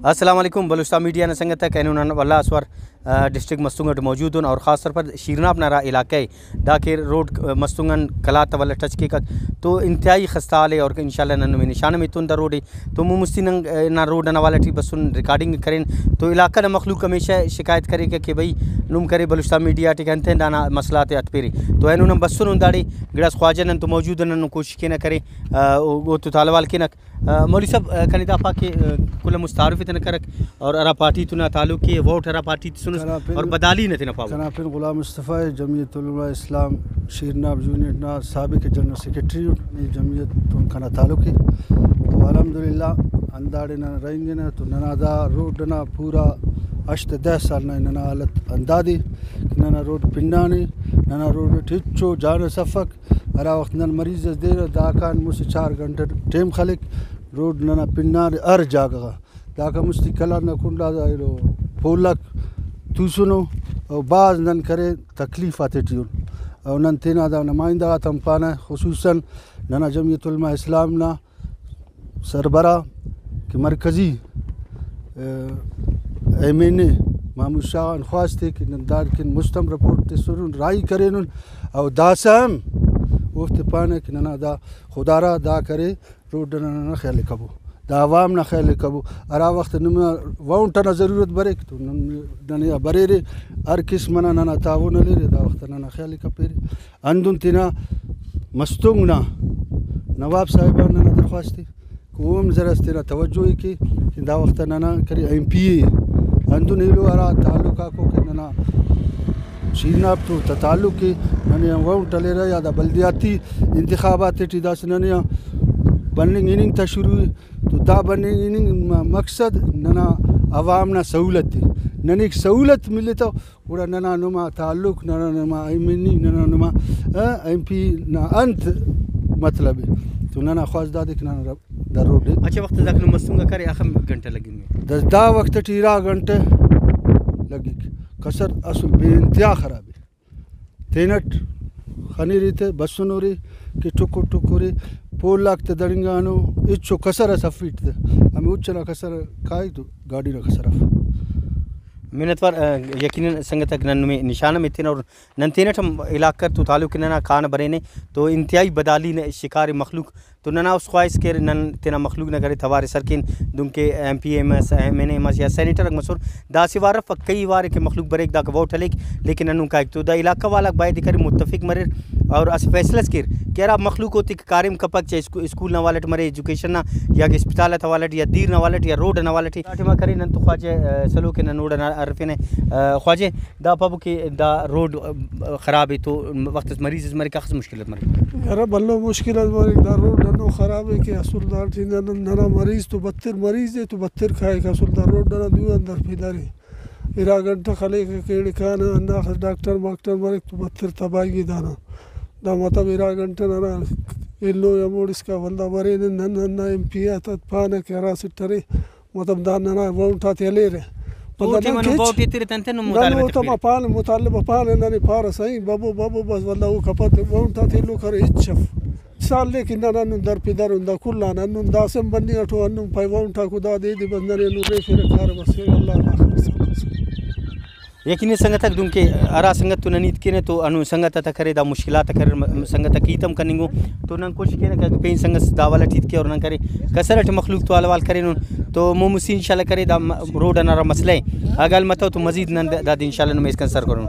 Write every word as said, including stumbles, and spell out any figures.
السلام علیکم بلوچستان میڈیا نا سنگت آک، اینو نن ولدا اسوار، آ، ڈسٹرکٹ مستونگ اٹ موجود ان اور خاص طور پر شیرناب نا ہرا علاقہ ءِ، داکہ روڈ، آ، مستونگ آن قلات آ ولدا ٹچ کیک، تو انتہائی خستہ حال ءِ اور انشاءاللہ نن نمے نشان ہم ایتون دا روڈ ءِ۔ تو مون مستی نن، آ، نا روڈ انا حوالہ ٹی بسن ریکارڈنگ کرین، تو علاقہ نا مخلوق ہمیشہ شکایت کریکہ کہ بھئی نم کرے بلوچستان میڈیا ٹی کہ انتئے دانا مسئلہ غاتے ہتپیرے۔ تو اینو نن بسن ہن داڑے، گڑاس خواجہ نن تو موجود ان، نن کوشش کینہ کرے، آ، او، اوتو تالوال کینک۔ آ، مولوی صاحب، آ، کنے دا پا کہ، آ، کل آن مست تعارف تینا کرک اور ہرا پارٹی تون تعلق ءِ، ووٹ ہرا پارٹی تسنس کنا پن، اور بدالی نا تینا پاوہ۔ کنا پن غلام مصطفی ءِ، جمعیت علماء اسلام شیرناب یونٹ نا سابق جنرل سیکرٹری اُن، نی جمعیت تون کنا تعلق ءِ۔ تو الحمدللہ ہنداڑے ننا رہینگنہ۔ تو ننا دا روڈ انا پورا ہشت دہ سال نا ننا حالت ہندادے کہ ننا روڈ پنانے، ننا روڈ اٹ ہچو جان اس افک۔ ہرا وخت نن مریض اس دینہ، داکان مسہ چار گھنٹہ ٹائم خلک، روڈ ننا پنارے ہر جاگہ غا۔ داکان مستی کلات نا کنڈا دا ایلو پولک توسنو، او بھاز نن کرے تکلیف آتے ٹی ان۔ او نن تینا دا نمائندہ غاتان پانہ، خصوصاً ننا جمعیت علماء اسلام نا سربراہ کہ مرکزی، آ، ایم این اے محمود شاہ غان خواست ءِ کہ نن داڑکن مست ہم رپورٹ تسرن، راہی کرینن، او داسہ ہم اوفتے پانہ کہ ننا دا خدارا دا کرے، روڈ انا ننا خیال ءِ کبو، دا عوام نا خیال ءِ کبو۔ ہرا وخت نما وونٹ انا ضرورت بریک تو نن، ننے آ بریرے، ہر قسم انا ننا تعاون ہلیرے، دا وخت ننا خیال ءِ کپیرے۔ ہندن تینا مستونگ نا نواب صاحب آن ننا درخواست ءِ کہ او ہم ذرا اس تینا توجہ ءِ کے کہ دا وخت ننا کرے ایم پی اے ءِ۔ ہندن ایلو ہرا تعلق آکو کہ ننا شیرناب تو تا تعلق ءِ، ننے آن ووٹ ہلیرہ یا دا بلدیاتی انتخابات ٹی داسہ ننے آن بننگ ہننگ تا شروع ءِ۔ تو دا بننگ ہننگ نا مقصد ننا عوام نا سہولت ءِ۔ ننے سہولت ملتو، گڑا ننا نما تعلق، ننا نما ایم این ای، ننا نما، آ، ایم پی نا انت مطلب ءِ؟ تو ننا خواست دادے کہ ننا دا روڈ ءِ۔ اچھا، وخت داکان مستونگ آ کرے، اخم گھنٹہ لگنگے؟ دا، دا وخت ٹی ارا گھنٹہ لگک۔ کسر اصل بے انتہا خراب ءِ۔ تینٹ خنیرے تہ بسنورے کہ ٹکر ٹکرے پول آک تہ دڑنگانو، ہچو کسر اس افیٹ تہ، ہمے اُچ ئنا کسر کائک تو گاڈی نا کسر اف۔ منتوار، آ، یقیناً سنگت آک نن نمے نشان ہم ایتنہ اور نن تینٹ ہم علاقہ تو تعلق ننا کانہ برینے تو انتہائی بدحالی نا شکار ءِ مخلوق۔ تو ننا است خواہس کہ نن تینا مخلوق نا کرے توار ایسر کین، دنکہ ایم پی اے مس، ایم این اے مس یا سینیٹر آک مسر، دا اسہ وار افک، کئی وارے کہ مخلوق بریک داکا ووٹ ہلیک، لیکن ہندن کائک۔ تو دا علاقہ والاک باید کرے متفق مریر اور اسہ فیصلہ اس کیر کہ ہرا مخلوق اوتیک کاریم کپک، چاہے اسکو-، اسکول نا حوالہ ٹی مرے، ایجوکیشن نا یا کہ اسپتال آتا حوالہ ٹی یا دیر نا حوالہ ٹی یا روڈ نا حوالہ ٹی۔ دا ٹائما کرے نن تو خواجہ، آ، سلوک ءِ، نن اوڑان ہرفینہ۔ آ، خواجہ، دا پابو کہ دا روڈ، آ، خراب ءِ تو وخت اس مریض اس مریک، اخس مشکل اس مریک؟ یارہ بھلو مشکل اس مریک، دا روڈ ہندن خراب ءِ کہ اسل داٹی نن، ننا مریض تو بتر مریض ءِ تو بتر کائک، اسل دا روڈ ننا دو اندر پیدرے۔ ارا گھنٹہ خلیک کہ ایڑے کانہ، ہنداخس ڈاکٹر ماکٹر مریک تو بتر تباہی ءِ دانا۔ دا مطلب ارا گھنٹہ ننا ایلو ہموڑسکا ولدا برینن، نن ہندا ایم پی آتا پانہ کہ ہرا اسٹ ارے، مطلب دا ننا ووٹ آتے ہلیرہ۔ او مطلب ٹائم نن نن کچ ووٹ ایترہ تنتہ نن دن مطالبہ اوتا تخپیرہ۔ ما پانہ، مطالبہ پانہ ننے پارہ سائیں ببو ببو بس ولدا اوکا پد ووٹ آتے ایلو کرے ہچ اف۔ سال لیکن نن ہندن در پہ در ہندا کل آن ہندن داسہ ہم بننگ اٹو ہندن پائے ووٹ آکو دا دے دے بس ننے ہندن ریفرہ کارہ بس اللہ اللہ خیر۔ یقینی سنگتک، دنکہ ہرا سنگت تو نن ہیت کینہ تو ہندن سنگت آتا کرے دا مشکلات آک اریر، م-، سنگت آک ہیت ہم کننگو۔ تو نن کوشش کینہ کہ پین سنگت دا حوالہ ٹی ہیت کے اور نن کرے کسر اٹی مخلوق تو حال احوال کرینن۔ تو مون مستی انشاءاللہ کرے دا م-، روڈ انا ہرا مسئلہ ءِ اگہ حل متو تو مزید نن دا-، دادے انشاءاللہ نمے اسکان سر کرون۔